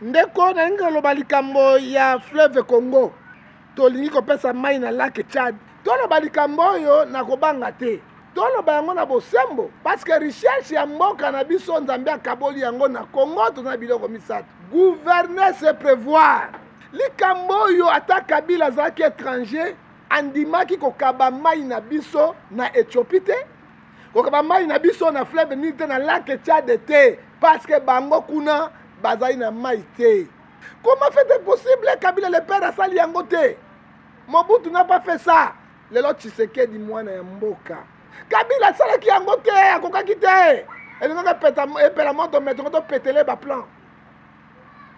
Ndeko, nalingi koloba likambo ya fleuve Congo. Tolingi kopesa mai na lac Tchad. Toloba likambo oyo na kobanga te. Toloba yango na bosembo parce que richesse ya mboka na biso Nzambe akaboli yango na Congo. Toza na biloko misato. Gouverner c'est prévoir. Likambo oyo ata Kabila azalaki étranger andimaki kokaba mai na biso na Ethiopie te, kokaba mai na biso na fleuve Nil te, na lac Tchad te, parce que bango kuna bazali na mai te. Comment fait-il possible Kabila le père asali yango te? Mobutu n'a pas fait ça. Lelo Tshisekedi mwana ya mboka. Kabila asalaki yango te, akokaki te. Elingaka epela moto mais tongo topetele ba plan.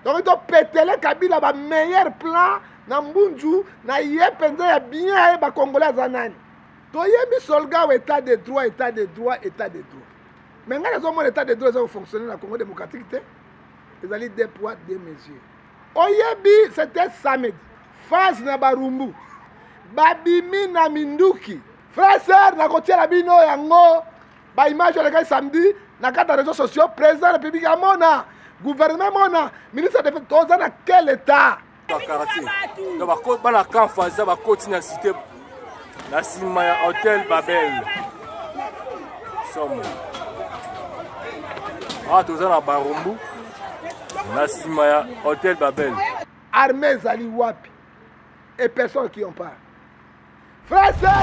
Donc topetele Kabila ba meilleur plan na mbunzu na ye mpenza ya bien ayeba Congolais aza nani. Toyebi Solgao état de droit, état de droit, état de droit. Mais ngai nazomona état de droit eza kofonctionne na Congo démocratique te. Ezali deux poids deux mesures. Oyebi c'était samedi phase na Barumbu babimi na minduki. Frère sœur, nakotiela bino yango ba image elekaki samedi na kati ya réseaux sociaux. Président de la République amona, gouvernement mona, ministre de toza na quel état? Ba quartier. Donc bana camp Faza bakoti na cité na nsima ya hôtel Babel. Somo. Ah toza na Barumbu na nsima ya hôtel Babel. Armée ezali wapi? Et personne qui en parle. Frère, sœur,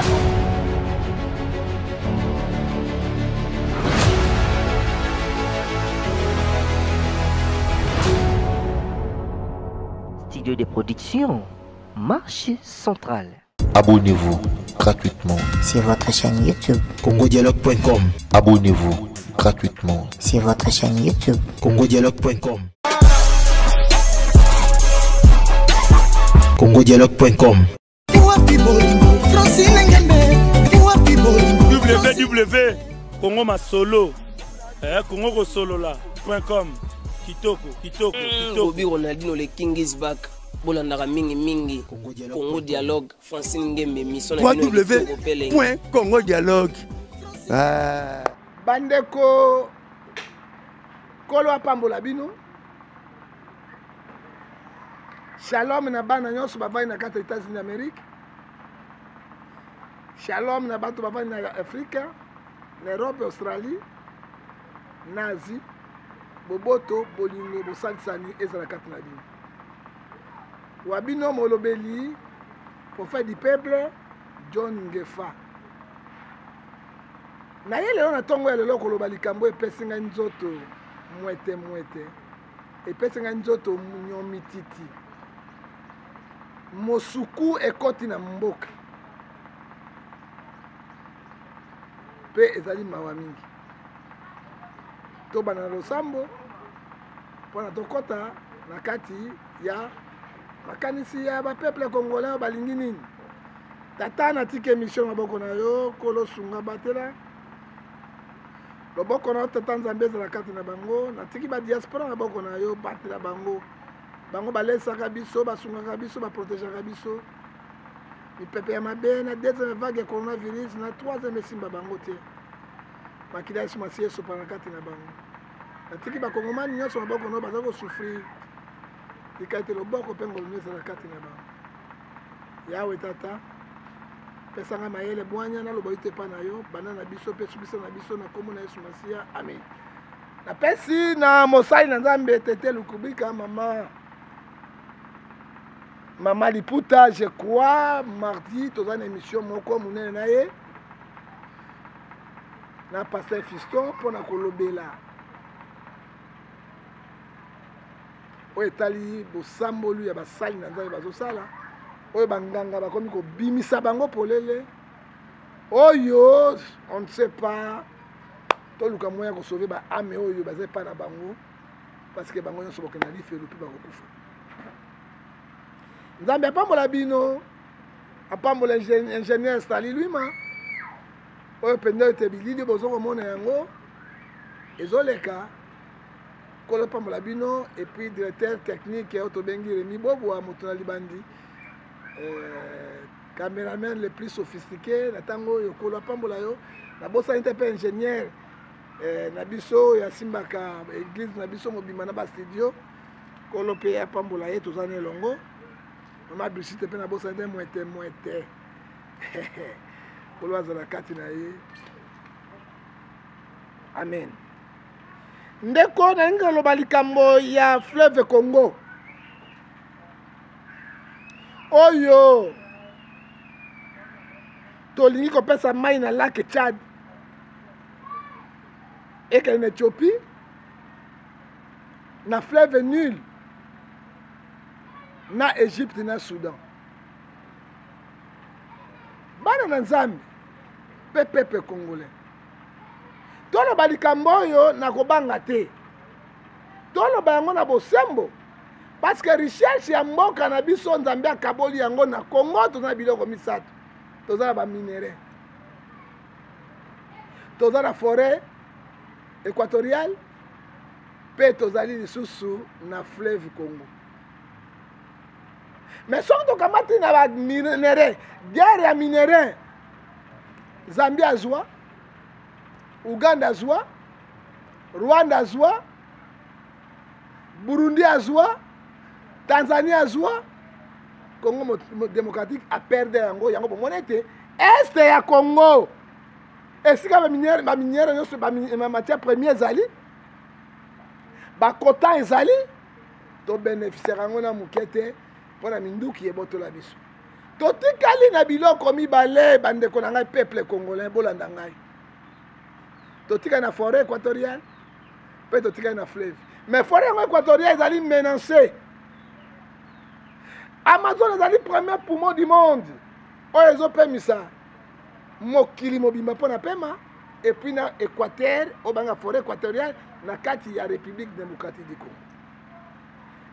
Studio de production, marché central. Abonnez-vous gratuitement sur votre chaîne YouTube congodialogue.com. Abonnez-vous gratuitement sur votre chaîne YouTube congodialogue.com. congodialogue.com. www Congo Masolo, Congo Kosolola.com. Kitoko, kitoko, kitoko. Bobby Ronaldinho, le King is back. Bolandaka mingi mingi. Congo Dialogue, Francine Ngembe, mission na bino kitoko pele. www.congodialogue. Bandeko, Kolo apambola bino. Shalom na bana nyonso bavandi na kati ya États-Unis d'Amérique. Shalom na bato bavandi na Afrika, na Europe, Australie, na Asie. Boboto, bolingo, bosalisani ezala kati na bino. Wa bino molobeli, prophète du peuple, John Ngefa. Na ye lelo na ntongo ya lelo koloba likambo epesi ngai nzoto mwete mwete, epesi ngai nzoto nyomititi. Mosuku ekoti na mboka mpe ezali mawa mingi. Tobanda na losambo mpona tokɔta na kati ya makanisi ya ba peuple congolais oyo balingi nini. Tata, natiki émission maboko na yo, kolo sunga batela loboko na yo tata Nzambe ezala kati na bango. Natiki ba diaspora na maboko na yo, batela bango. Bango balesaka biso, basungaka biso, baprotegeaka biso. Mipepe ya mabe na deuxième vague ya coronavirus na troisième esimba bango te. Makila Yesu Masiya esopa na kati na bango. Natiki bakongomani nyonso maboko na yo, baza kosouffrir. Tika ete loboko mpe ngolu nyonso ezala kati na bango. Yawe tata, pesanga mayele bwanya naloba yo te epai na yo, banda na biso mpe sukisa na biso na kombo na Yesu Masiya, amen. Napesi na mosali na Nzambe Tete Lukubika, mama Liputa, je crois mardi toza na émission moko monene na ye na pasteur Fiston mpona kolobela oyo etali bosamboli ya basali na Nzambe bazosala, oyo banganga bakomi kobimisa bango polele, oyo on ne sait pas. Toluka moyen ya kosauver ba âme oyo baza epai na bango, parce que bango nyonso bakokende na lifelo mpe bakokufa. Nzambe apambola bino, apambola ingénieur Stali Luima oyo mpenza ete bilili bozo komona yango ezoleka. Kolo apambola bino. Et puis directeur technique oyo tobengi Rémi Bobwa, moto na libandi, cameraman le plus sophistiqué na ntango oyo. Kolo apambola yo. Nabosani te mpe ingénieur na biso oyo asimbaka église na biso mobimba na ba studio. Nkolo mpe apambola ye, toza na elongo. Mama Brigitte mpe nabosani te, mwete mwete. Nkolo azala kati na ye. Amen. Ndeko, nalingi koloba likambo ya fleuve Congo oyo tolingi kopesa mai na lac Tchad ekende na Ethiopie na fleuve Nil na Egypte na Soudan. Bana na Nzambe pe peuple congolais, toloba likambo oyo na kobanga te, toloba yango na bosembo, parce que richesse ya mboka na biso Nzambe akaboli yango na Congo. Toza na biloko misato, toza na ba minerais, toza na forêt équatoriale, pe tozali lisusu na fleuve Congo. Mais soki tokamati na ba minerais, guerre ya minerais, Zambie azwa, Uganda azwa, Rwanda azwa, Burundi azwa, Tanzanie azwa, Congo démocratique a perdre yango. Yango bomona ete est ya Congo esika ba minière, ba minière nyonso, ba ba matière première ezali, ba quota ezali, to bénéficier yango na moke te mpo na minduki ebotola biso. Totikali na biloko mibale, bandeko na ngai peuple congolais, bolanda ngai. Totikali na forêt équatoriale mpe totikali na fleuve. Mais forêt yango équatoriale ezali menacée. Amazon ezali premier poumon du monde oyo ezopemisa mokili mobimba mpo na pema, et puis na équateur oyo banga forêt équatoriale na kati ya République démocratique du Congo.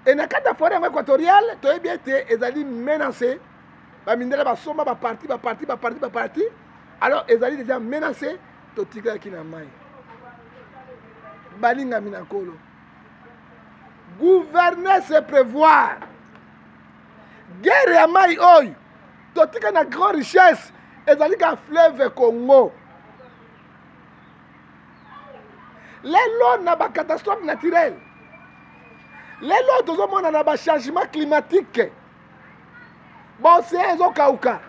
Et na kati ya forêt yango équatoriale toyebi ete ezali menacé, bamindele basomba ba parti, ba parti, ba parti, ba parti, alors ezali déjà menacé. Totikalaki na mai. Balingami na Nkolo, gouverner c'est prévoir. Guerre ya mai oyo totika na grande richesse ezali ka fleuve Congo. Lelo na ba catastrophe naturelle, lelo tozomona na ba changement climatique, ba océan ezokauka,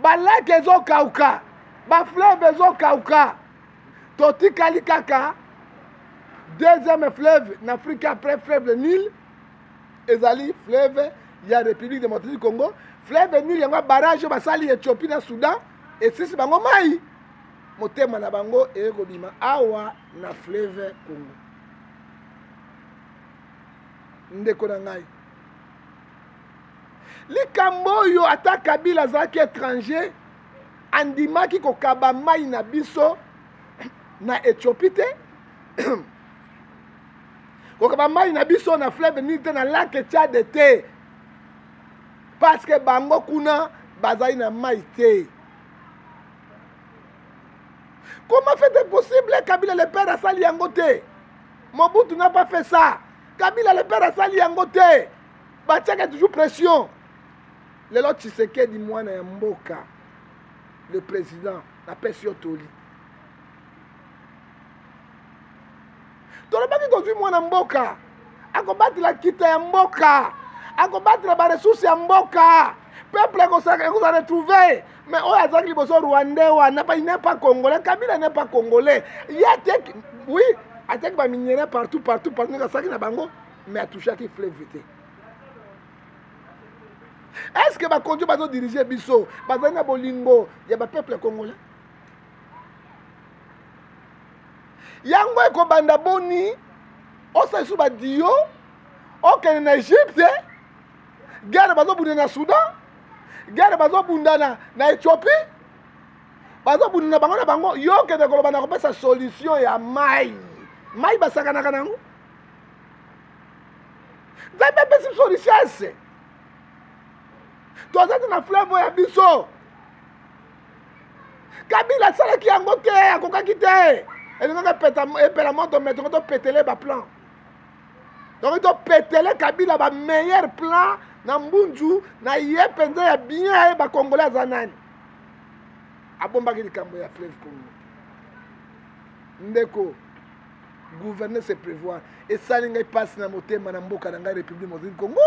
ba lac ezokauka, ba fleuve ezokauka. Totikali kaka deuxième fleuve na Afrique après fleuve Nil, ezali fleuve ya République démocratique du Congo. Fleuve Nil yango barrage oyo basali Ethiopie na Soudan esisi bango mai, motema na bango eye kobima awa na fleuve Congo. Ndeko na ngai, likambo oyo ata Kabila azalaki étranger andimaki kokaba mai na biso na Ethiopie te, kokaba mai na biso na fleuve Nil te, na lac Tchad te, parce que bango kuna bazali na mai te. Comment fait-il possible Kabila le père asali yango te? Mobutu n'a pas fait ça. Kabila le père asali yango te. Batiaka toujours pression. Lelo Tshisekedi mwana ya mboka, le président, napesi yo toli. Tolobaki tozwi mwana mboka, akobatela kita ya mboka, akobatela ba ressources ya mboka, peuple akozala retrouver. Mais oyo azalaki liboso Rwandais wana, il n'est pas congolais. Kabila n'est pas congolais. Ye ateki, oui, ateki ba minerais partout, partout, partout, ndenge asalaki na bango, mais atouchaki fleuve te. Est-ce que bakonzi bazo diriger biso bazali na bolingo ya ba peuple congolais? Yango ekobanda boni osala lisusu badio okende na Egypte, guerre bazobunda na Soudan, guerre bazobunda na Ethiopie, bazobunda na bango na bango, yo okende koloba na kopesa solution ya mai. Mai basakanaka nango. Nzambe apesi biso richesse, toza te na fleuve ya biso. Kabila asalaki yango te, akokaki te, elingaki epela moto, mais tongo topetele ba plan, donc topetele Kabila ba meilleur plan na mbunzu na ye mpenza ya bien. Aye ba Congolais aza nani? Abombaki likambo ya fleuve Congo. Ndeko, Gouverner, c'est prévoir. Esali ngai mpasi na motema na mboka na ngai, République Démocratique Congo.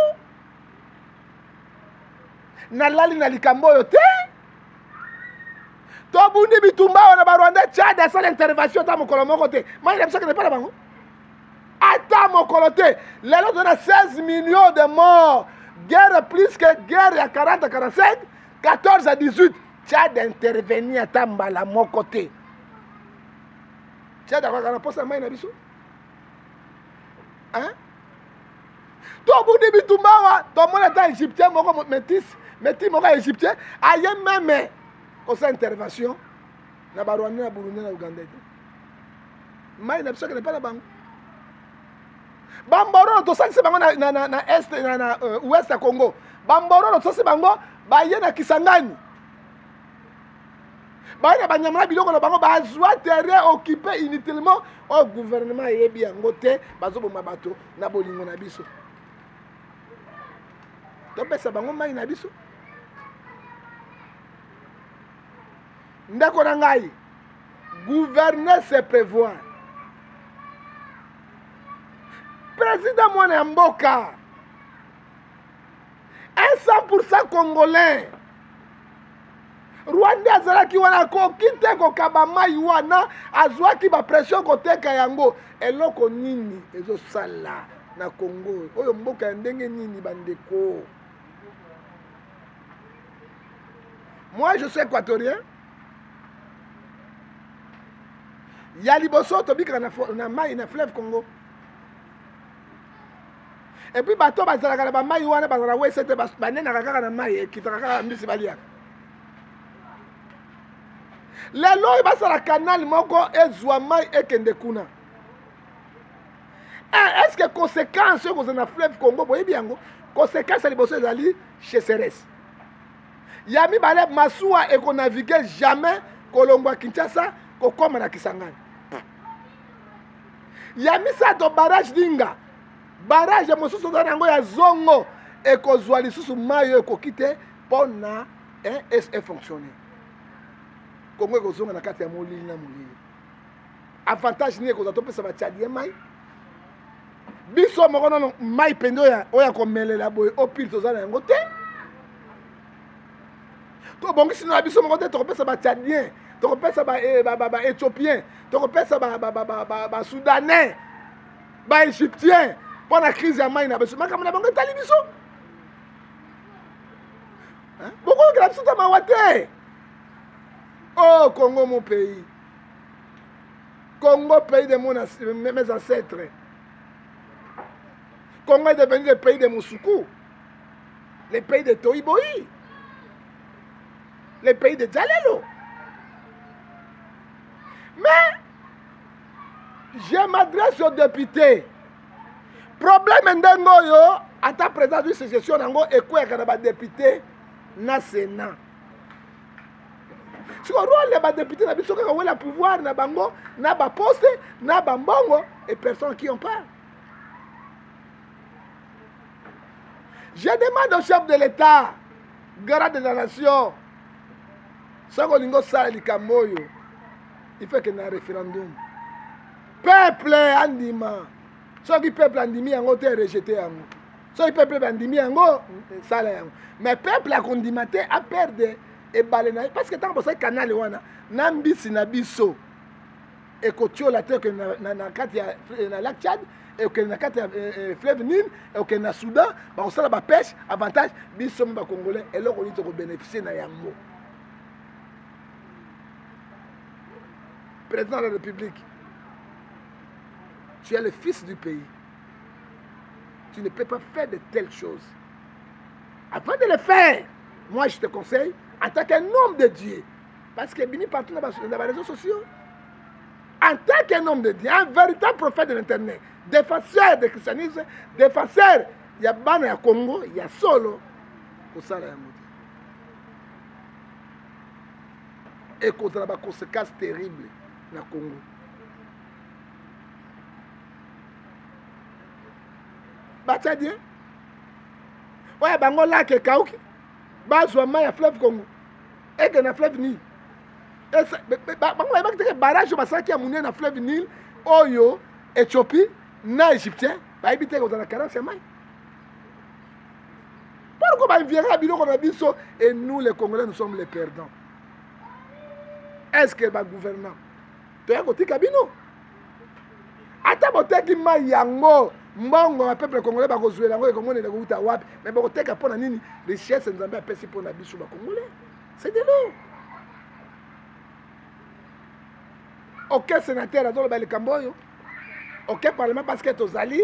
Nalali na likambo oyo te. Tobundi bitumba wana, Barwandais, Tchad asala intervention ata mokolo moko te. Mai na biso akende mpa na bango ata mokolo te. Lelo toza na 16 millions de morts, guerre plus que guerre ya 40 45, 14 à 18. Tchad intervenir ata mbala moko te. Tchad akaka na posa mai na biso, hein? Tobundi bitumba awa, tomoni ata Égyptien moko, métis, métis moko ya Égyptien aye meme kosala intervention na Barwandais, na Burundi, na Uganda te. Mai na biso akende mpa na bango. Bambororo tosalisi bango na est, na ouest ya Congo. Bambororo tosalisi bango, baye na Kisangani, baye na banyama na biloko na bango, bazwa terrain occupé inutilement oyo gouvernement eyebi yango te. Bazoboma bato na bolingo na biso, topesa bango mai na biso. Ndeko na ngai, gouverner, c'est prévoir. Président, mwana ya mboka, un 100 congolais, Rwanda azalaki wana, akoki te kokaba mai wana, azwaki bapression koteka yango. Eloko nini ezosala na Congo oyo? Mboka ya ndenge nini, bandeko? Moi, je suis équatorien. Ya liboso, tobikaka na mai na fleuve Congo. Et puis bato bazalaka na bamai wana, bazala wese te, banenaka kaka na mai, ekitaka kaka, mbisi baliaka. Lelo oyo basala canal moko ezwa mai ekende kuna. Est ce que conséquence oyo kozala na fleuve Congo, boyebi yango? Conséquence ya liboso ezali sécheresse. Ya mibale, masuwa ekonavigue jamais kolongwa Kinshasa kokóma na Kisangani. Ya misato, barrage Dinga, barrage mosusu oza na yango ya Zongo, ekozwa lisusu mai oyo ekoki te mpo na efonctionne. Kongo ekozonga na kati ya molili na molili. Avantage nini ekozwa topesa Batchadien mai? Biso moko nano mai mpenza oyo ya komelela boye opile toza na yango te. Tobongisi na biso moko te, tokopesa Batchadien, tokopesa Baéthiopien, tokopesa Basoudanais, Baégyptien mpo na crise ya mai na biso? Makambo na bango etali biso? Bokoyokela biso ta mawa te. Oh Congo, mon pays, Congo, pays de mes ancêtres. Congo est devenu le pays de Moussoukou, le pays de Tohibohi, le pays de Djalelo. Mais je m'adresse aux députés. Problème ndenge oyo, ata président du suggestion nango ekweyaka na badéputé na Sénat. Siko rôle ya badéputé na biso kaka wela pouvoir na bango, na baposte, na bambongo, et personne qui en parle. Je demande au chef de l'État, garant de la nation, soki olingi osala likambo oyo, il faut ekende na référendum, peuple andima. Soki peuple andimi yango te, rejeter yango. Soki peuple bandimi yango, sala yango. Mais peuple akondima te aperdre ebale na ye, parce que ntango bosali canal wana na mbisi na biso ekotiola te, ekende na kati ya na lac Tchad, ekokende na kati ya fleuve Nil, ekokende na Soudan, bakosala bapêche. Avantage biso mo Bacongolais, eloko nini tokobénéficie na yango? Président de la République, tu es le fils du pays, tu ne peux pas faire de telles choses. Avant de le faire, moi je te conseille en tant qu'un homme de Dieu, parce que bini partout dans les réseaux sociaux, en tant qu'un homme de Dieu, un véritable prophète de l'Internet, défenseur du christianisme, défenseur ya bana ya Congo ya solo, kosala yango te, ekozala baconséquence terrible na Congo. Batchadien oyo bango lac ekauki, bazwa mai ya fleuve Congo eke na fleuve Nil. Bango bayebaki teke barrage oyo basalaki ya monene na fleuve Nil oyo. Éthiopie na Égyptien bayebi te kozala carence ya mai. Pourquoi baenviera biloko na biso et nous les Congolais nous sommes les perdants? Est-ce que ba gouvernants toya kotika bino? Ata boteki mai yango mbongo ya peuple congolais bakozwela yango ekomonela ekouta wapi? Mais bokoteka mpo na nini? Richesse Nzambe apesi mpo na biso ba Congolais. C'est de l'eau. Aucun sénateur azoloba likambo oyo, aucun parlement, parce que tozali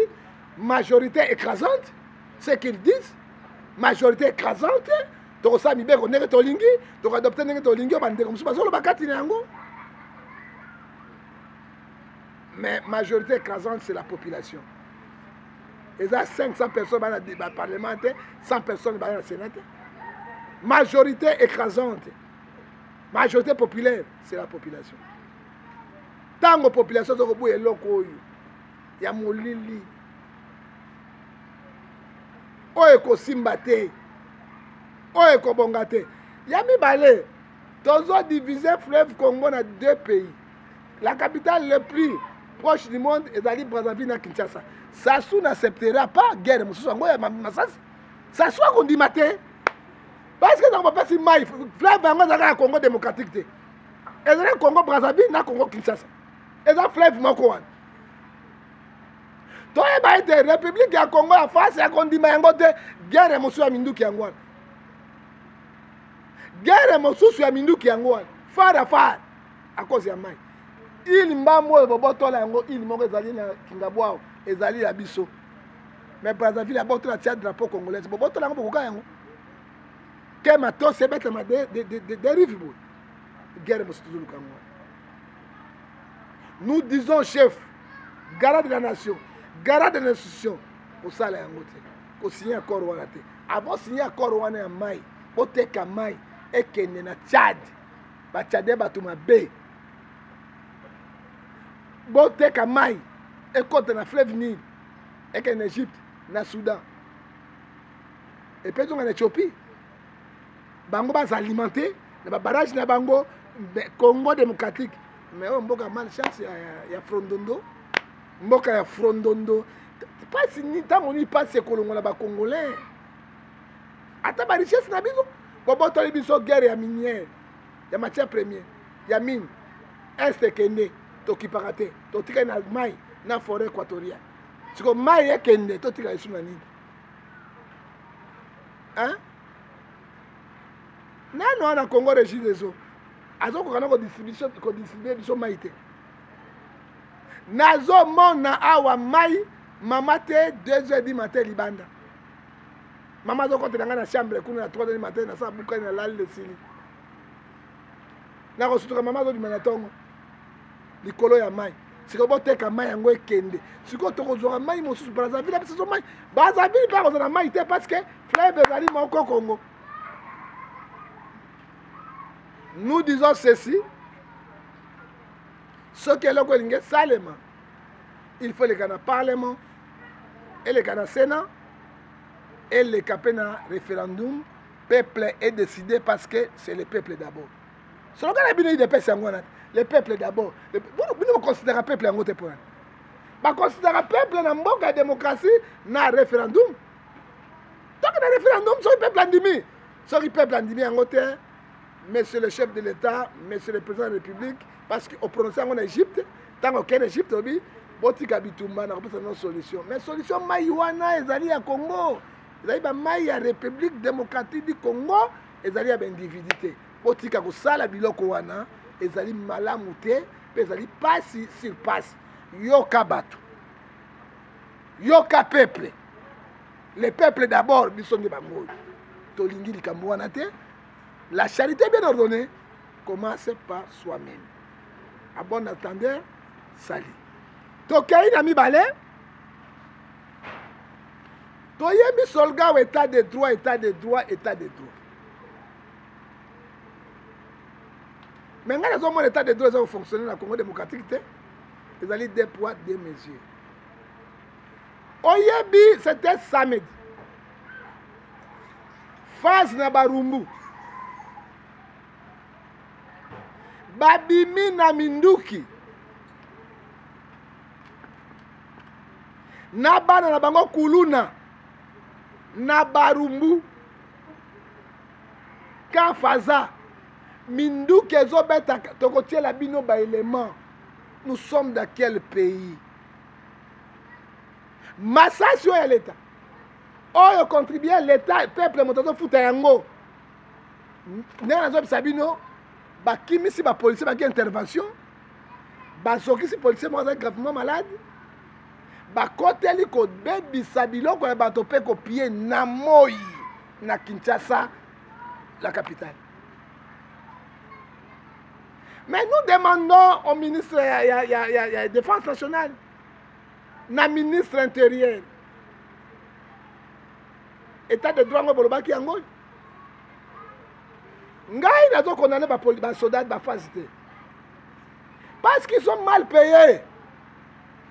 majorité écrasante, ce qu'ils disent, majorité écrasante, tokosala mibeko ndenge tolingi, tokoadopte ndenge tolingi, oyo bandeko mosusu bazoloba kati na yango. Mais majorité écrasante, c'est la population. Eza 500 personnes bana ba parlement te, 100 personnes bana na sénat te. Majorité écrasante, majorité populaire, c'est la population. Tango population azokoboya eloko oyo ya molili oyo ekosimba te, oyo ekobonga te. Ya mibale, tozo diviser fleuve Congo na deux pays. La capitale le plus proche du monde ezali Brazzaville na Kinshasa. Sassou n'acceptera pas guerre mosusu yango ya masasi. Sassou akondima te. Parce que ntango bapesi mai, fleuve yango ezalaka ya Congo démocratique te. Ezali Congo Brazzaville na Congo Kinshasa. Eza fleuve moko wana. Toyeba ete République ya Congo ya face ya kondima yango te, guerre mosusu ya minduki yango wana. Guerre mosusu ya minduki yango wana. Phare à phare à cause ya mai. Île Mbambo oyo bobotola yango, île moko ezali na Kingabwa, ezali ya biso. Mais Brazzaville abotola tia drapeau congolais. Bobotola yango bokoka yango. Ke matos ebetama de dérive boye. Guerre mosusu tozoluka yango wana. Nous disons chef, garant de la nation, garant de l'institution, kosala yango te, kosigner accord wana te. Avant signer accord wana ya mai, boteka mai ekende na Tchad. Ba Tchadien bato mabe. Boteka mai ekota na fleuve Nil, ekende na Egypte, na Soudan. Et puis ezonga na Ethiopie. Bango baza alimenté na ba barrage na bango, Congo démocratique. Mais oyo mboka malchance ya Frondondo, mboka ya Frondondo. Pasi ni tango ni pasi ekolongola ba Congolais. Ata ba richesse na biso, bobotoli biso guerre ya minière, ya matière première, ya mine. Est ekende, tokipaka te, totikali na mai na forêt équatoriale. Siko mai ekende, totikali lisusu na nini? Hein? Nano wana Congo Régie des eaux azokoka na kodistribue biso mai te. Nazomona awa mai mama te 2 heures du matin libanda. Mama azokotela ngai na chambre kuna na 3 heures du matin, nasala bukani na lali lesili. Nakosutuka mama azobima na tongo likolo ya mai. Sikoyo boteka mai yango ekende. Sikoyo tokozwaka mai mosusu Brazzaville apesa biso mai. Brazzaville mpe akozala na mai te parce que fleuve ezali moko Congo. Nous disons ceci, soki eloko elingi esalema, il faut eleka na parlement, eleka na Sénat, eleka mpe na référendum. Peuple est décidé parce que c'est le peuple d'abord. Soloka na bino idps yango wana, le peuple d'abord. Bino boconsidéraka peuple yango te mpona baconsidéraka peuple na mboka ya démocratie na référendum. Toki na référendum soki peuple andimi, soki peuple andimi yango te, monsieur le chef de l'État, monsieur le président de la République, parce que oprononce yango na Égypte, ntango okende Égypte obi botika bitumba na kopesa no solution. Mais solution mai wana ezali ya Congo, ezali ba mai ya République démocratique du Congo, ezali ya ba individu te. Botika kosala biloko wana, ezali malamu te, pe ezali pasi sur pasi. Yoka bato, yoka peuple, le peuple d'abord, biso nde bango oyo tolingi likambo wana te. La charité bien ordonnée commence par soi-même. À bon entendeur, salut. Tokei na mibale, toyembi solga wa état de droit, état de droit, état de droit. Mais ngai nazomona état de droit eza kofonctionner na Congo démocratique te, ezali deux poids deux mesures. Oyebi, c'était samedi, phase na Barumbu babimi na minduki. Na bana na bango kuluna na barumbu kafaza minduki ezobeta tokotiela bino baélément. Nous sommes dans quel pays? Masasi oyo ya leta oyo contribue leta peuple moto azofuta yango. Ndenge nazobisa bino, bakimisi bapolisier, baki intervention, bazokisi policier moko azali gravement malade, bakoteli kobebisa biloko ya bato mpe kopie na moi na Kinshasa, la capitale. Mais nous demandons au ministre ya, ya, ya, ya, ya Défense nationale na ministre intérieur, état de droit yango bolobaki yango. Ngai nazokondane basoda bafase te parce qu'ils sont mal payés.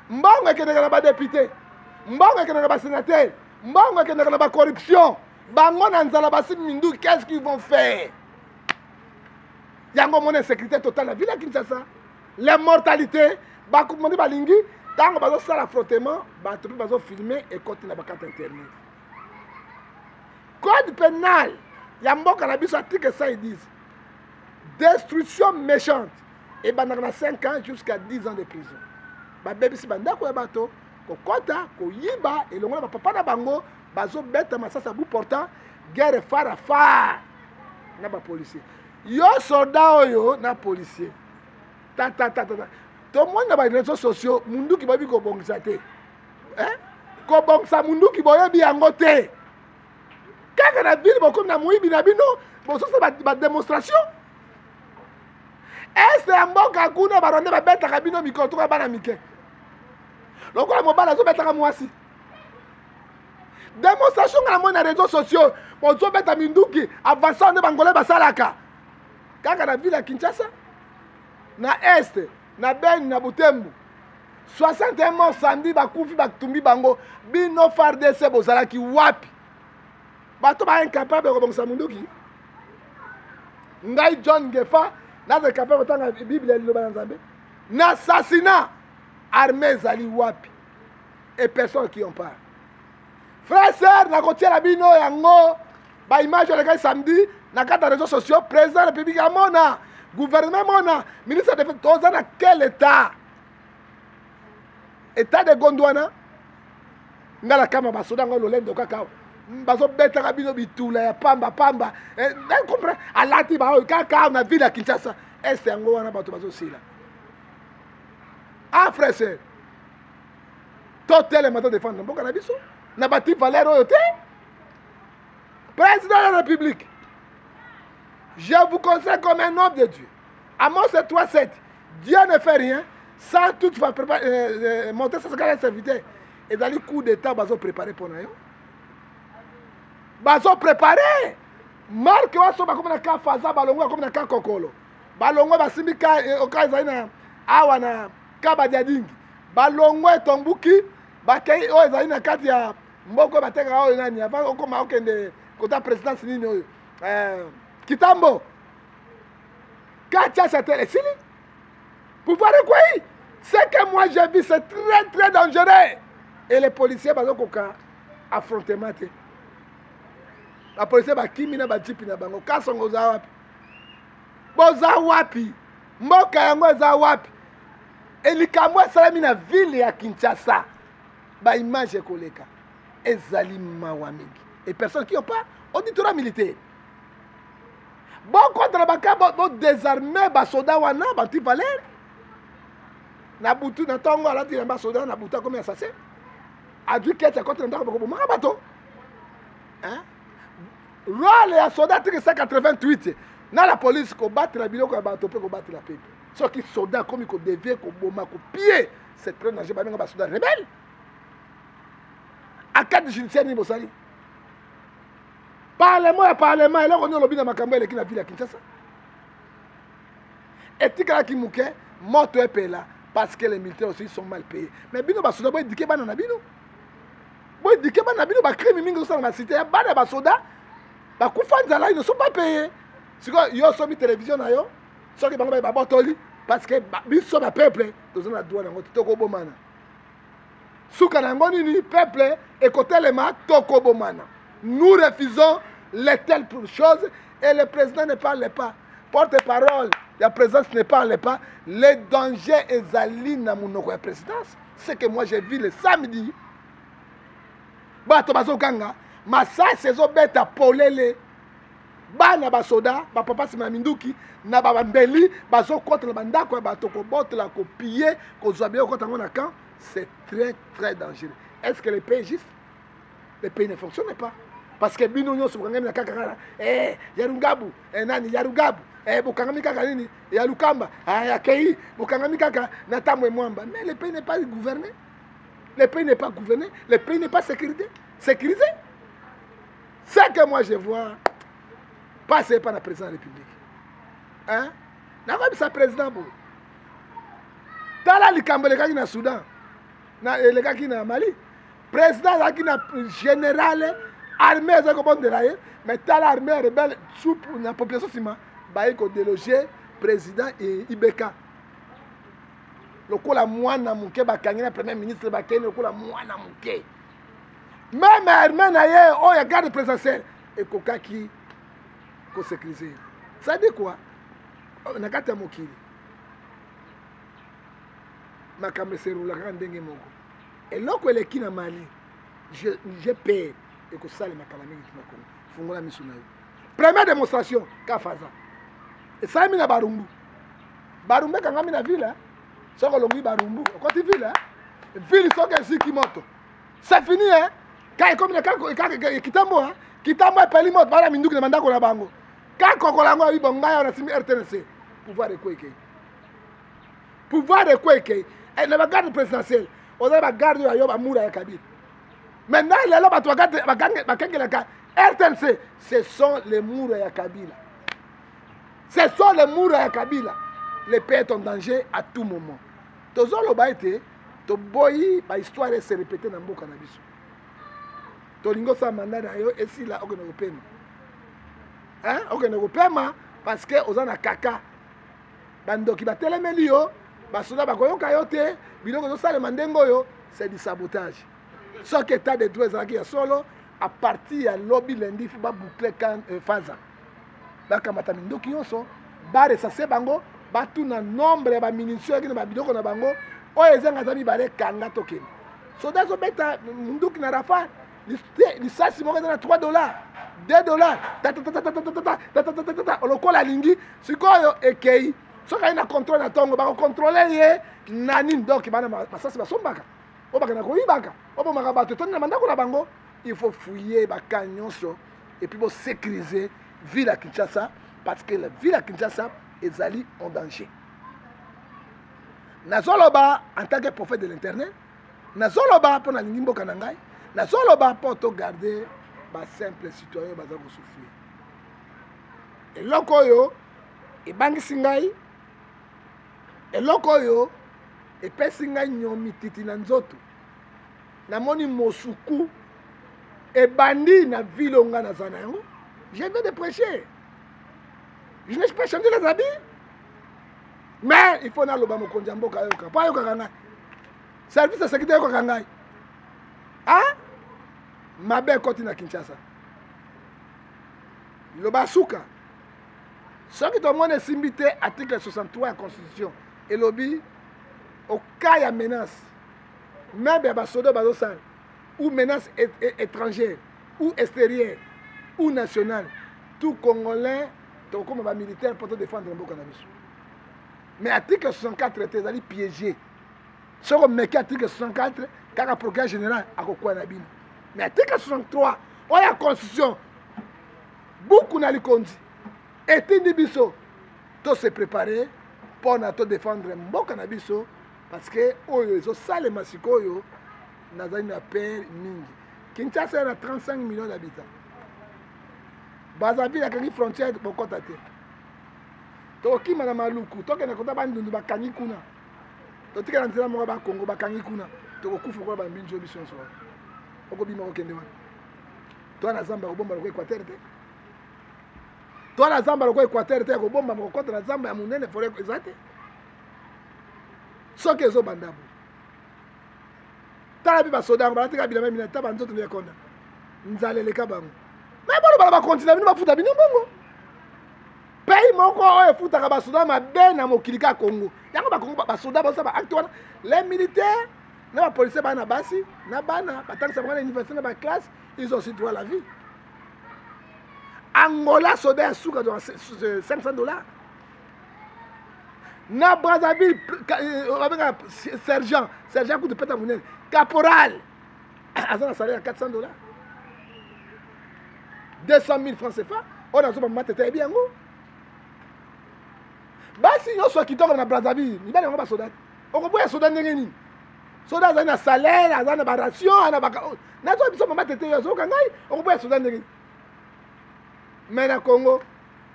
Mbongo ekendeka na badepute, mbongo ekendeka na basénateur, mbongo ekendeka na bacorruption. Bango na nzala, basimi minduki, qu'est-ce qu'ils vont faire? Yango omona insécurité totale na ville ya Kinshasa, les mortalités. Bakomandi balingi ntango bazosala frottement, bato mpe bazofilme, ekoti na bakarte internet. Code pénal ya mboka na biso, article 110, destruction méchante, ebandaka na 5 ans jusqu'à 10 ans de prison. Babebisi bandako ya bato, kokɔta koyiba elongo na bapapa na bango, bazobeta masasi à bout portant, guerre phare à phare na bapolisier. Yo soldat oyo na policier, tatatatata, tomoni na bareseau sociaux, munduki boyebi kobongisa te, eh? Kobongisa munduki boyebi yango te. Kaka na ville bokomi na moyibi na bino, bozosala badémonstration. Este ya mboka kuna, barwandais babetaka bino mikolo tokoya bana mike, lokola mobali azobetaka mwasi. Démonstration nga namoni na réseau sociaux, bozobeta minduki avança nde bangolais basalaka kaka na ville ya Kinshasa, na este, na Beni, na Butembo. 61 morts samedi, bakufi, batumbi bango. Bino FARDC bozalaki wapi? Bato ba incapable kobongisa munduki. Ngai John Ngefa naza capable kotanga Bible ya liloba na Nzambe na assassinat. Armée ezali wapi? Et personne qui en parle. Frère, sœur, nakotiela bino yango baimage olekaki samedi na kati ya réseaux sociaux. Président ya République amona, gouvernement mona, ministre de toza na quel état? État de Gondwana. Nga na kama basoda yango lolendo kaka bazobetaka bino bitula ya pamba pamba, comprend alati baoyo kaka na ville ya Kinshasa. Este yango wana bato bazosila. Ah frère, sœur, totelema, todefendre mboka na biso na bati valeur oyo te. Président de la République, je vous conseille comme un homme de Dieu. Amos 3 7, Dieu ne fait rien sans toutefois préparer, montrer sa serviteur. Ezali coup d'état bazopréparé mpo na yo, bazopréparé marke waso. Bakomi na ka faza, balongo bakomi na ka kokolo, balongo basimbi ka oka ezali na awa na ka badiadingi, balongo etombuki, bakei oyo ezali na kati ya mboka oyo batekaka oyo nani avant okoma okende kota présidence nini oyo, Kitambo katia chatel esili, pouvoir ekwei. Ce que moi j'ai vu, c'est très très dangereux. Et les policiers bazokoka affrontement te. Bapolisier bakimi na bajipi na bango. Kasongo oza wapi? Boza wapi? Mboka yango eza wapi? Elikambo esalami na ville ya Kinshasa, baimage ekoleka, ezali mawa mingi. Et personne qui pas auditorat militaire bokota na baka bodésarme basoda wana bati valeur. Na butu, na ntongo alati na basoda, na butu akomi assassin, azwi kete, akoti na ndako, bakobomaka bato. Role ya soda, article 188 na la police, kobatela biloko ya bato mpe kobatela pepe. Soki soda akomi kodevie, koboma, kopie, c'est très danger. Babenga basoda rebelle. Akade judiciaire nini bosali? Parlement ya parlement, eloko nini olobi na makambo eleki na ville ya Kinshasa? Etikalaki moke moto epela parce que les militaires aussi sont mal payés. Mais bino basoda, boéduquer bana na bino, boéduquer bana na bino. Bacrime mingi ezosala na cité ya bana ya basoda bakufa nzala, ils ne sont pas payés. Sikoyo yo osomi télévision na yo, soki bango baye babotoli, parce que biso bapeuple toza na droit nango te, tokobomana. Suka na yango nini? Peuple ekotelema, tokobomana. Nous refusons les telles choses et le président ne parle pas. Porte-parole ya présidence ne parle pas. Le danger ezali na monoko ya présidence. Ce que moi j'ai vu le samedi, bato bazoganga, masasi ezobeta polele, bana basoda bapapa nsima ya minduki na bambeli bazokota na bandako ya bato kobotola, kopille, kozwa biloko, kokota yango na camp. C'est très très dangereux. Est-ce que le pays est juste? Le pays ne fonctionne pas. Parce que bino nyonso bokangami na kaka kaka eh, ya Rungabu, eh, nani ya Rugabu, eh, bokangami kaka nini ya Lukamba, ah, ya Kei, bokangami kaka na Tambwe Mwamba. Mais le pays n'est pas gouverné. Le pays n'est pas gouverné. Le pays n'est pas sécurisé. Sécurisé. Ce que moi je vois passer par la président de la République. Hein? Nakoyebisa président boye. Tala likambo elekaki na Soudan, na elekaki na Mali. Président azalaki na général, armée ezalaki kobondela ye, mais tala armée ya rebelle supu na population nsima baye kodeloge président IBK lokola mwana moke, bakangi na premier ministre, bakei lokola mwana moke. Même armée na ye oyo ya garde présidentielle ekokaki kosécuriser. Ça dit quoi? Na kati ya mokili makambo eserulaka kaka ndenge moko. Eloko eleki na Mali, je peur ekosalema kala mingi na Congo. Fungola miso na yo. Première démonstration kafaza esalemi na Barumbu. Barumbu ekangami na ville, soki olongwi Barumbu okoti ville, ville soki eziki moto c'est fini, hein? Ka ekomi na kitambo, hein? Kitambo epeli moto, bana minduki na bandako na bango. Ka kokola yango ayi bonga ya nasimi RTNC. Pouvoir ekweke. Pouvoir ekweke. Eh, na ba garde présidentielle, oza ba garde ya yo ba mura ya Kabila. Maintenant lelo bato bakengelaka RTNC, ce sont les mura ya Kabila. Ce sont les mura ya Kabila. Le pays est en danger à tout moment. Tozoloba ete toboyi ba histoire se répéter na mboka na biso. Tolingi osala mandat na yo esila, okende kopema. Hein? Okende kopema parce que oza na kaka. Bandoki batelemeli yo, basoda bakoyoka yo te, biloko ezosalema ndenge oyo, c'est du sabotage. Soki état de droit ezalaki ya solo, à partir ya lobi lundi faut ba boucler kan faza. Bakamata minduki nyonso, ba recenser bango, batuna nombre ya ba munitions yaki na ba biloko na bango, oyo ezanga ata mibale kanga tokende. Soda azobeta munduki na rafale, lisasi moko eza na 3 dollars, 2 dollars, tatatatatatatatatatatatatata, lokola alingi sikoyo ekei. Soki aye na contrôle na ntongo, bakocontrôle ye na nini? Donc bana masasi basombaka, oyo bakenda koyibaka, oyo bomaka bato etondi na bandako na bango. Il faut fouiller baka nyonso et puis bosécuriser ville ya Kinshasa, parce que la ville ya Kinshasa ezali en danger. Nazoloba en tant que prophète de l'internet, nazoloba mpo nalingi mboka na ngai, nazoloba mpo togarde basimple citoyen baza kosouffrir. Eloko oyo ebangisi ngai, eloko oyo epesi ngai nyomititi na nzoto, namoni mosuku ebandi na ville oyo ngai naza na yango. Je viens de prêcher, je n'ai pas changé les habits, mais il faut naloba mokonzi ya mboka ayoka, mpo ayokaka ngai, service ya sécurité ayokaka ngai. Ah, mabe ekoti na Kinshasa. Liloba suka, soki tomoni esimbi te, article 63 ya constitution elobi au cas ya menace même ya basoda bazosala, ou menace étrangère ou extérieure ou nationale, tout Congolais tokokoma bamilitaire mpo todefendre mboka na biso. Mais article 64 te, ezali piégé. Soki omeki article 64, kaka procureur général akokwea na bino. Mais article 63 oyo ya constitution, buku na likonzi etindi biso to se préparer mpona todefendre mboka na biso, parce que oyo ezosalema sikoyo, nazali na peur mingi. Kinshasa na 35 millions d'habitants, Brazzaville akangi frontière, bokota te. Tokokima na Maluku, tokende kota Bandundu, bakangi kuna. Totikala nzela moko, Bakongo bakangi kuna, tokokufa kola bambinzi oyo biso nyonso wana. Okobima kokende wana, to na zamba kobomba lokola Équateur te, to na zamba lokola Équateur te, ya kobomba kokota na zamba ya monene, forêt eza te. Soki ezobanda boye, Tala mpe basoda yango balatika bilamba minene, ta banzoto nde ekonda, nzala eleka bango. Me boloba na bakonzi na bino bafuta bino mbongo. Pays moko oyo efutaka basoda mabe na mokili kaka Congo. Yango bakongo basoda basala baacte wana, les militaires na bapolisier bana basi na bana batangisa bango na université na baclasse, ils ont aussi droit à la vie. Angola soda ya suka 500 dollars. Na Brazzaville babengaka sergent, sergent kutu peta monene, caporal aza na salaire ya 400 dollars, 200 000 francs CFA. Oyo nazoba mama tete ayebi yango. Basi nyonso ya kitoko na Brazzaville mibali yango basoda. Okoboya soda ndenge nini? Soda azali na salaire, aza na baration, na baka nazoba biso mama tete oyo azoyoka ngai. Okoboya soda ndenge nini? Me na Congo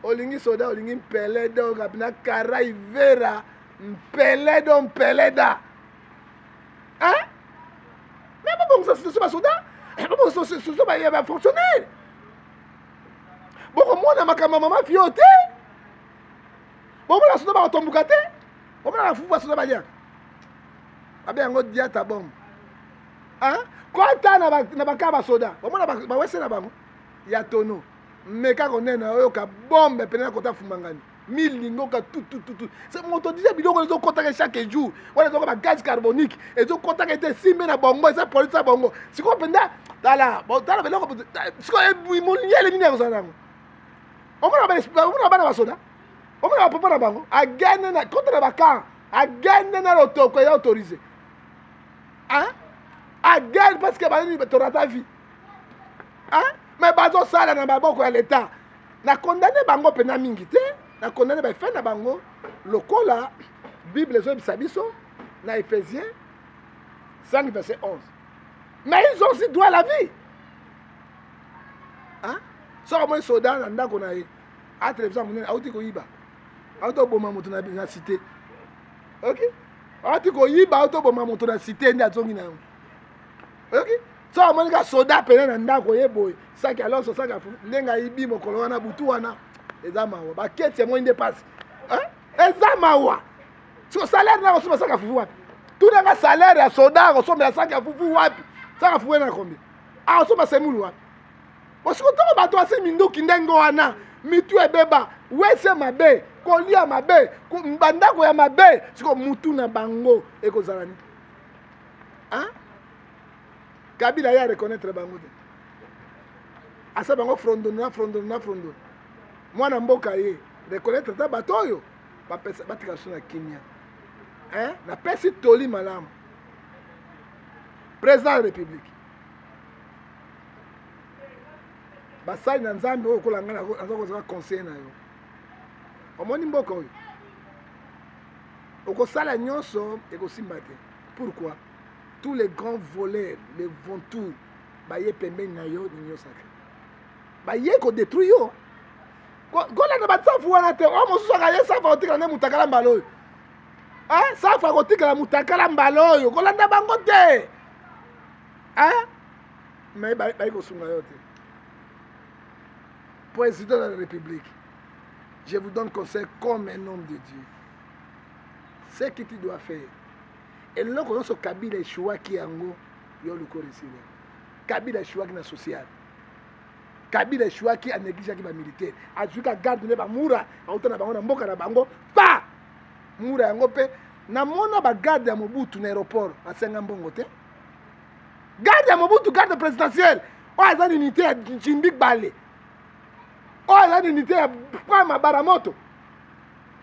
olingi soda, olingi mpele do na karai vera mpele do mpele da, hein? Me bobongisa situation basoda, bobongisa situation ya bafonctionnaire. Bokomona makambo ya mama fio te, bomona soda bakotombuka te, bomona bafufu basoda baliaka babe yango diata bombe, hein? Kota na baka basoda, bomona bawese na bango ya tono meka konene oyoka bombe pene na kota fumangani milingoka tutututu moto dija biloko ezokotaka chaque jour wana ezoka bagaz carbonique ezokotaka ete esimbe na bongo eza polisi ya bongo. Sikoyo mpenza tala tala biloko sikoyo moliele nini akozala nango. Omona bana basoda, omona bapapa na bango agene na kota na bakan agene na lotoko eza autorisé agene parce que banini torata vie, hein? Mais bazosala na maboko ya leta. Na condamne bango mpena mingi te, na condamne baefe na bango lokola Bible ezoyebisa biso na Ephésiens 5 verset 11. Mais ils ont aussi droit à la vie, hein? Soki omoni soda na ndako na ye a télévision monene, auti koyiba, auti oboma moto na cité, ok, auti koyiba, auti oboma moto na cité nde azongi na yango, ok. Soki amoni ka soda pene na ndako ye boye, saki ya loso, saki ya fufu, ndenge ayibi mokolo wana butu wana, eza mawa. Baketi emoni nde mpasi, eza mawa. Siko salaire na kosomba saki ya fufu wapi? Tunanga salaire ya soda akosombela saki ya fufu wapi? Saki ya fufu ena combien? Akosomba semulu wapi? Bosiko ntango bato basi minduki ndenge wana, mitu ebeba, wese mabe, kolia mabe, bandako ya mabe, siko mutu na bango ekozala nini? Kabila ye areconnaître bango te, asa bango frondono na frondono na frondono. Mwana mboka ye reconnaître ta bato oyo batika biso na kimia, hein? Napesi toli malamu président ya république, basali na Nzambe oyo okola ngai naza kozala conseiller na yo. Omoni mboka oyo okosala nyonso ekosimba te. Pourquoi? Tous les grands voleurs, les vautours baye pembeni na yo, l'union sacrée baye kodétruire yo. Kolanda basafu wana te. Oyo mosusu akaye safu akotikala nde mutakala mbala oyo, safu akotikala mutakala mbala oyo. Kolanda bango te, mais baye kosunga yo te. Président de la République, je vous donne conseil comme un homme de Dieu. Ce que tu dois faire, eloko nyonso Kabila eshuwaki yango, yo luka oresir yango. Kabila eshuwaki na social, Kabila eshuwaki, anégligeaki bamilitaire, azwika garde nde bamura auta na bango na mboka na bango pa mura yango. Mpe namona bagarde ya Mobutu na aéroport basenga mbongo te. Garde ya Mobutu, garde présidentielle oyo aza na unité ya Jimbi Gbale, oyo aza na unité ya Prama Baramoto,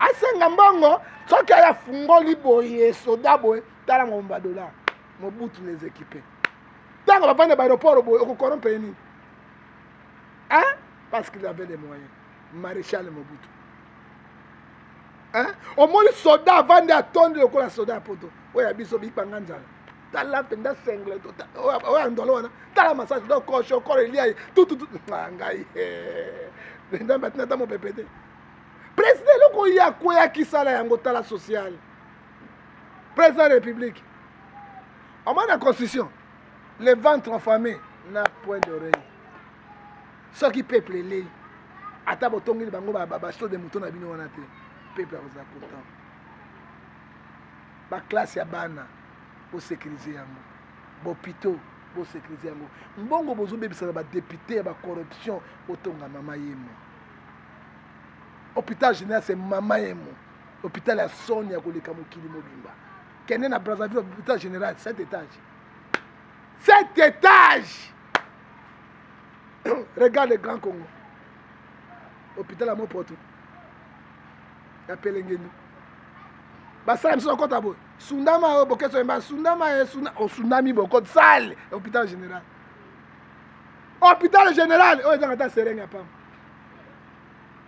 asenga mbongo? Soki aye afungoli boye soda boye, tala ngomba dollar. Mobutu les équipe ntango bavandi na baéroport boye, okokorompe ye nini, hein? Parce qu'il avait les moyens, maréchal Mobutu, hein? Omoni soda avandi atondi lokola soda ya poto oyo ya biso bipanga nzala. Tala mpenza sengle oyo ya ndolo wana, tala masasi do kosho kolo elia ye tututu ngai Nzambe atina ata mopepe te. Président, eloko oyo akweyaki sala yango. Tala social, président de la république, omoni na constitution, le ventre affamé na point d'oreille. Soki peuple elei, ata botongeli bango basaut de mouton na bino wana te, peuple akozala content. Baklasse ya bana, bosécurize yango. Bopito bosécurise yango. Mbongo bozobebisa na badepute ya bacorruption, botonga mama yemo. Hôpital général, c'est mama yemo, hôpital ya soni ya koleka mokili mobimba. Kende na Brazzaville, hôpital général 7 étages, 7 étages. Regarde le Grand Congo, hôpital ya Mopoto ya Pelengeni, basala biso nakota boye, sundama oyo bokeso yemba sundama ye osundami bokoti sale. Hôpital général, hôpital général oyo ezanga ata serenge ya pamba,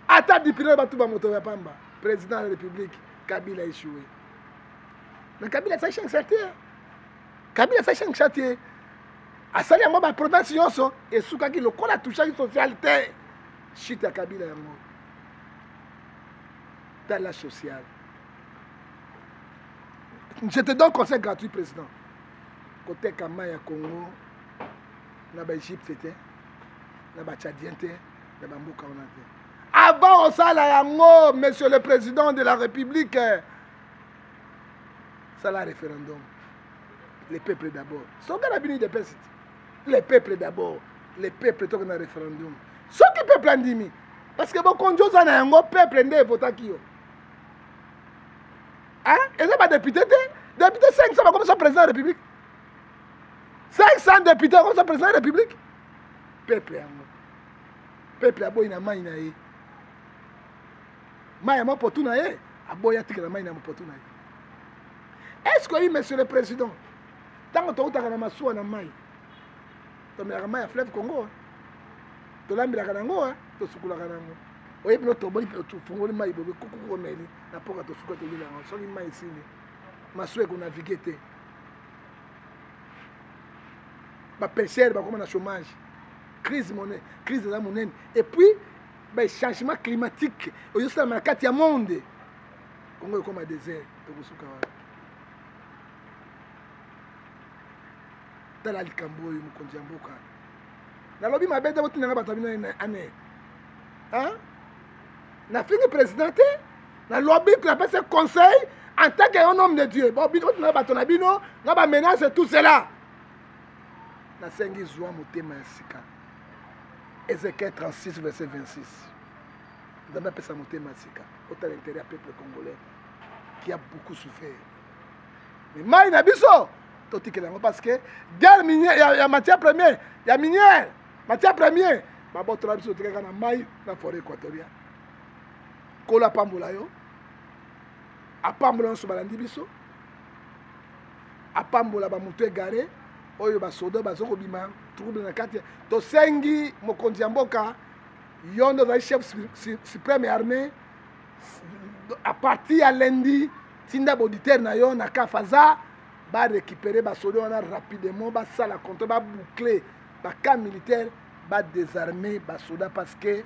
ata dipine batuba moto ya pamba. Président de la République Kabila échoué, mais Kabila asali change chantier. Kabila asali change chantier, asali yango baprovince nyonso, esukaki lokola touchaki social te. Chute ya Kabila yango. Tala social. Je te donne conseil gratuit, président: koteka mai ya Congo na baEgypte te, na baTchadien te, na bamboka wana te. Avant osala yango, monsieur le président de la République, sala référendum. Le peuple d'abord. Soki na bino UDPS te, le peuple d'abord, le peuple. Toke na référendum, soki peuple andimi, parce que bokonzi oza na yango, peuple nde evotaki yo. Eza badepute te. Député 500 bakomisa président ya République, 500 député bakomisa président ya République. Peuple yango, peuple aboyi na mai na ye, mai ya mopotu na ye, aboyi atikela mai na mopotu na ye. Est ce que oyi, monsieur le président, ntango toutaka na masuwa na mai, tomelaka mai ya fleuve Congo, tolambelaka nango, tosukulaka nango, oyebi no, toboli, tofungoli mai bobe kukuku, omeli na mpoka, tosuka, tolela yango. Soki mai esili, masuwa ekonavigue te, bapêcheur bakoma na chômage, crise monene, crise eza monene. Et puis bachangement climatique ozosalama na kati ya monde, Congo ekoma désert, tokosuka wana. Tala likambo oyo, mokonzi ya mboka, nalobi mabe te, botinanga bato ya bino ane. Nafingi président te, nalobi, napesi conseil en tant que un homme de Dieu. Bon, bino botinanga bato na bino na bamenace, tout cela. Nasengi, zwa motema ya sika. Ézéchiel 36 verset 26. Nzambe apesa motema ya sika, otala intérêt ya peuple congolais qui a beaucoup souffert. Mais mai na biso totikela yango, parce que guerre minière ya matière première, ya minière, matière première babotola biso, totikaka na mai na forêt équatoriale. Nkolo apambola yo, apambola nyonso balandi biso, apambola bamoto egare oyo basoda baza kobima trouble na kati. Tosengi mokonzi ya mboka, yo nde ozali chef suprême ya armée, à partir ya lundi tinda baauditeur na yo na Kafaza, barécupérer basoda wana rapidement, basala contrôle, baboucle bacamp militaire, badésarmer basoda, parce que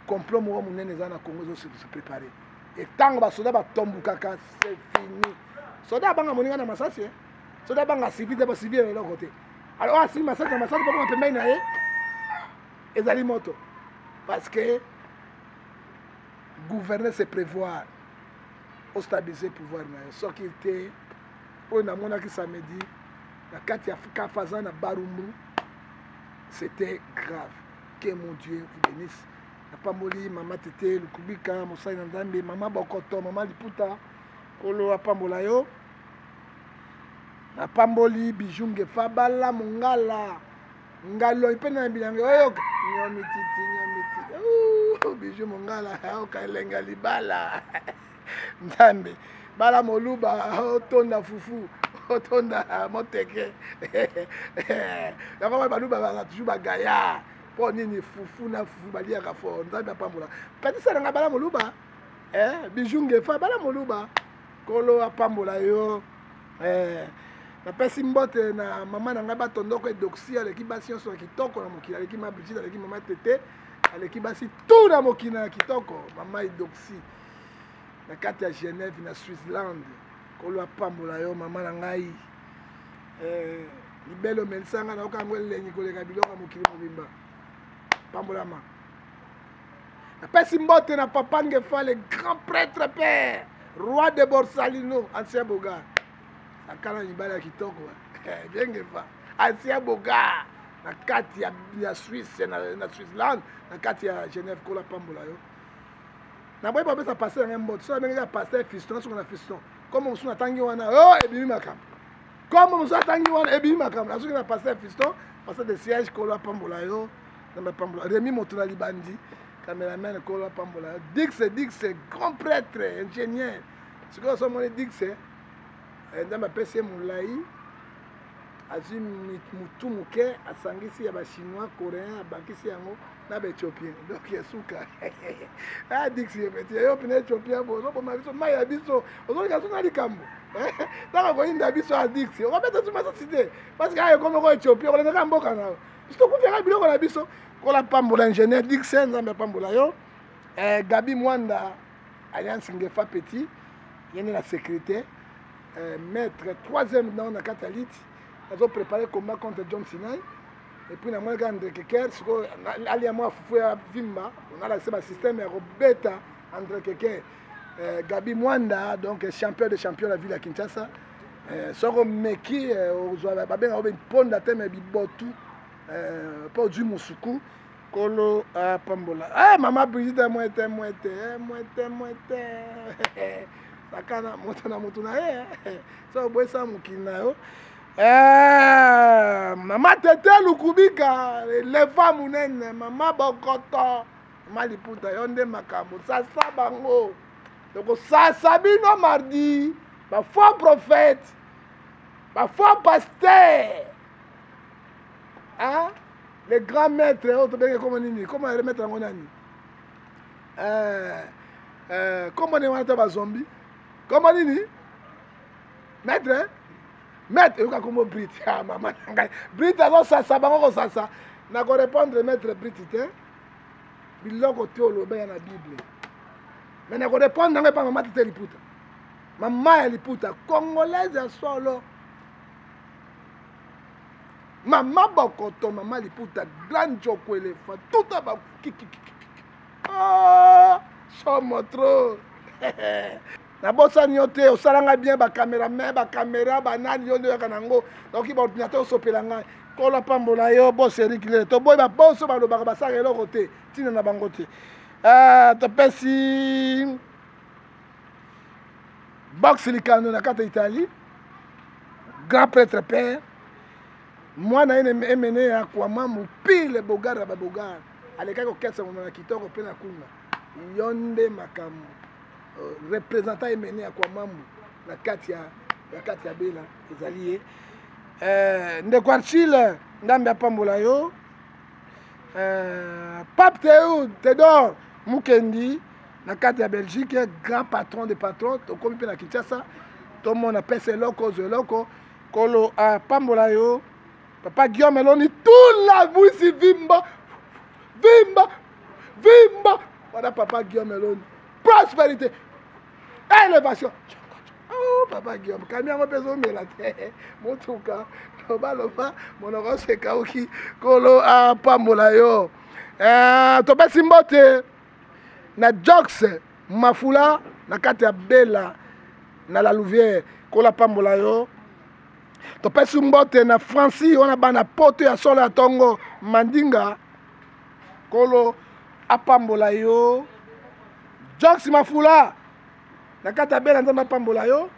complot moko monene eza na Congo, ezose préparer. Ntango basoda batombukaka, c'est fini. Soda abanga moninga na masasi, soda abanga civil te, bacivil na eloko te. Alors oyo asili masasi na masasi, pokoma pembeni na ye ezali moto, parce que gouverner, c'est prévoir, ostabiliser pouvoir na yo. Soki te, oyo namonaki samedi na kati ya Kafaza na Barumbu, c'était grave. Que mon Dieu vous bénisse. Napamboli mama Tete Lukubika, mosali na Nzambe, mama Bokoto, mama Liputa, Kolo apambola yo. Napamboli Bijou Ngefa, bala mongala ngaloi mpe na bilanga oyoka nyomititi nyomititi. Bijou mongala, oyoka elengi ya libala. Nzambe, bala moluba, otonda fufu, otonda moteke. Yango baluba baza toujours bagaya mpo nini? Fufu na fufu baliaka fort. Nzambe apambola petisa nanga, bala moluba, Bijou Ngefa, bala moluba, Kolo apambola yo. Napesi mbote na mama na ngai Batondoko Edoxi, aleki basi nyonso ya kitoko na mokili, aleki ma Brigide, aleki mama Tete, aleki basi tu na mokili na kitoko. Mama Edoxi na kati ya Genève na Switzerland, Kolo apambola yo mama na ngai. Libele omelisa ngai, nayoka yango elengi koleka biloko ya mokili mobimba. Pambolama. Napesi mbote na papa Ngefa, le grand prêtre, père roi de Borsalino, ancien bogar, akala mibali ya kitoko. Viengefa ancien bogar na kati ya, ya Suisse na, na Switzerland na kati ya Genève. Kola pambola yo. Naboyi bapesa pasteur ngai mbote, soki abengaki ya pasteur fiston, nasuka na fiston. Kombo mosusu natangi wana, o oh, ebimi makambo. Kombo mosusu atangi wana, ebimi makambo. Nasuki na pasteur fiston, pasteur de siège. Kolo apambola yo, Nzambe apambola. Remi moto na libandi, cameraman, kolo apambola yo. Dix Dix, grand prêtre ingénieur. Sikoyo so omoni Dix, eh, Nzambe apesi ye molai, azwi mutu moke, asangisi ya bachinois, coréen, abakisi yango na baéthiopien, donc esuka. Ah, Dix, petit yo pene éthiopien, bo ozoboma biso mai ya biso, ozolinga so na likambo ntango koyinda biso ya Dix, okobeta so masasi te, parce que ayo ekomi ko éthiopien, okolengaka mboka na yo, biso tokufaka biloko na biso. Kola pambola ingénieur Dix, Nzambe apambola yo. Eh, Gabi Mwanda alliance Ngefa petit, ye nde na sécurité, eh, maître troisième dan na kati ya liti, azo préparer combat contre John Sinai. Et puis namoni kaka André Keker sikoyo alia mwa fufu ya vimba, onalakisa basystème ya kobeta André Keker. Eh, Gabi Mwanda, donc champion de champion la ville ya Kinshasa. Eh, soko omeki, eh, ozwa babengaka obe mponda te, me bibotu, eh, mpo ozwi mosuku. Kolo apambola. Eh, mama Brigitte, mwete mwete, eh, mwete mwete, sakana moto na moto na ye, so oboyisa mokili na yo. Eh, mama Tete Lukubika, leva monene, mama Bokoto, mama Liputa, yo nde makambo. Sasa bango, tokosasa bino mardi, bafaux prophète, bafaux pasteur, hein? Le grand maître oyo tobenge kombo nini, kombo ya maître yango nani, eh, eh, kombo nini wana to bazombi, kombo nini maître, maître yoka kombo Brit. Ah, mama na ngai Brit azosasa bango kosasa. Nakorépondre maître Brit te, biloko te oloba ya na Bible, mais nakorépondre yango epa mama Tete Liputa, mama ya Liputa congolaise ya solo, mama Bokoto, mama Liputa, grand joko elefa tuta ba ah, somo trop. Nabosani yo te, osalanga bien, bacameraman, bacaméra, banani, yo nde oyaka nango, nakoki baordinateur osopela ngai. Kolo apambola yo, bos Erik Lele. Toboyi baboso balobaka basalaka eloko te, ntina na bango te. Topesi box likando na kati ya Italie, grand prêtre père mwana ye emene ya kwama mopile bogar ya babogar, alekaki kokesa moma na kitoko mpe na kunga. Yo nde makambo, représentant emene ya kwamambu na kati ya, ya kati ya bela ezali ye. Eh, ndeko Archile, Nzambe apambola yo. Eh, Pape Teo Tedor Mukendi na kati ya Belgique, grand patron de patron, tokomi mpe na Kinshasa, tomona pesa eloko ozwa eloko. Kolo apambola yo. Papa Guillaume Eloni tula mwisi vimba vimba vimba wana. Papa Guillaume Eloni, prospérité, élévation. Oh, papa Guillaume, kami yango mpe ezomela te motuka, lobaloba monoko osekauki. Kolo apambola yo. Eh, topesi mbote na Jox Mafula na kati ya Bela na La Louvière, kola pambola yo. Topesi mbote na Francis wana bana poto ya solo ya tongo Mandinga, kolo apambola yo. Jox Mafula na kati ya Bela, Nzambe apambola yo.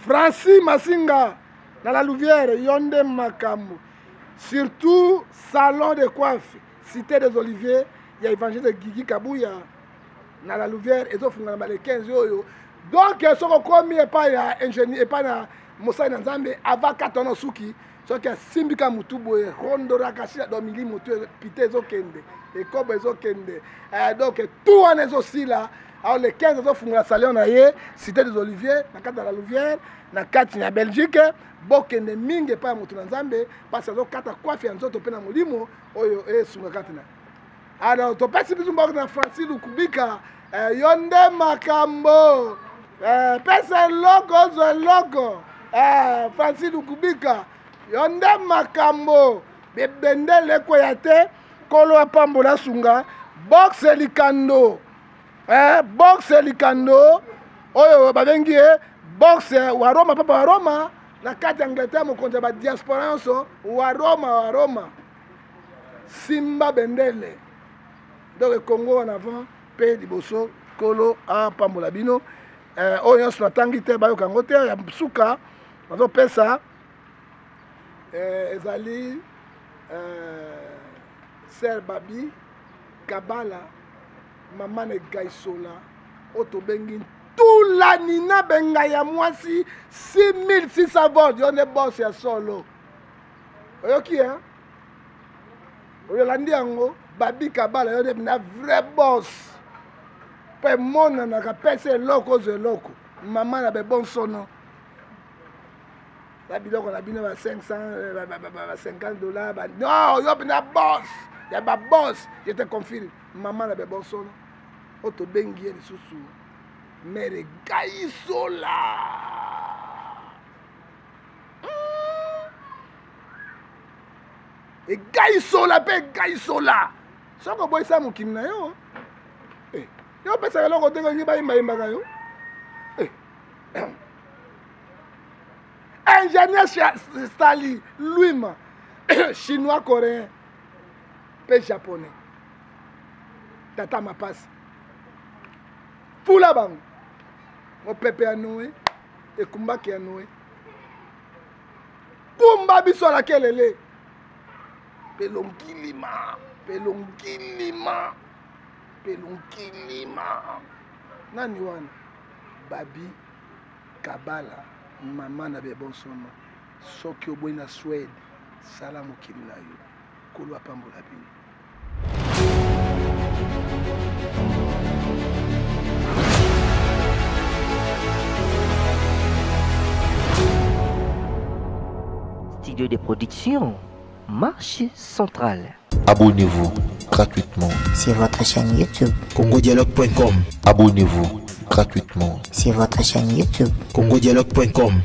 Francis Masinga na La Louvière, yo nde makambo. Surtout salon de coiffe Cité des Oliviers ya évangéliste Guigui Kabuya na La Louvière, ezofungana ba le 15 oyo. Donc soki okomi epai ya ingénieur, epai na mosali na Nzambe, avant kata wana suki, soki asimbi ka motu boye, rondoraka sila do milimo tu pite ezokende, ekobo ezokende, eh, donc tout wana ezosila. Alors le 15 azofungola salon na ye Cité des Oliviers na kati ya La Louvière na kati ya Belgique. Bokende mingi epai ya moto na Nzambe, parce azokata kwafi ya nzoto mpe na molimo oyo esunga kati na. Alors topesi biso mboka na Francis Lukubika, eh, yo nde makambo, eh, pesa eloko ozwa eloko. Eh, Francis Lukubika, yo nde makambo, bebendele ekweya te. Kolo apambola asunga. Boxe likando, eh, boxe likando oyo babengi ye Boxe wa Roma, papa wa Roma na kati ya Angleterre, mokonzi ya ba diaspora nyonso wa Roma, wa Roma, simba bendele. Donc Congo en avant mpe liboso, Nkolo apambola bino. Oyo nyonso natangi te, bayoka yango te. Ya suka nazopesa ezali Ser Babi Kabala, mama na Gaisola, oyo tobengi Tula Nina Benga ya mwasi 6600 volt. Yo nde boss ya solo, oyoki hein? Oyolandi yango, Babi Kabala, yo nde na vrai boss, mpo emonanaka pesa eloko ozwa eloko. Mama na bebonsono ba biloko na bino ba 500, ba 50 $, ba non, yo mpenza boss ya ba boss, je te confirme. Mama na bebonsono oyo tobengi ye lisusu mere Gaisola. Egaisola mpe egaisola, soki oboyisa mokili na yo, yo opesaka eloko te, kongi bayimbayimbaka yo. Ingénieur Stali Luima, chinois, coréen mpe japonais, tata mapasi fula bango, mopepe ya Noe ekumbaki ya Noe, kumba biso alakelele pelongilima pelongilima pelongilima. Nani wana? Babi Kabala, mama na bebonsono. Soki oboyi na Swede, sala mokili na yo. Nkolo apambola bino. Studio de production, marché central. Abonnez-vous gratuitement sur votre chaîne YouTube. Congodialogue.com. Abonnez-vous gratuitement sur votre chaîne YouTube. Congodialogue.com.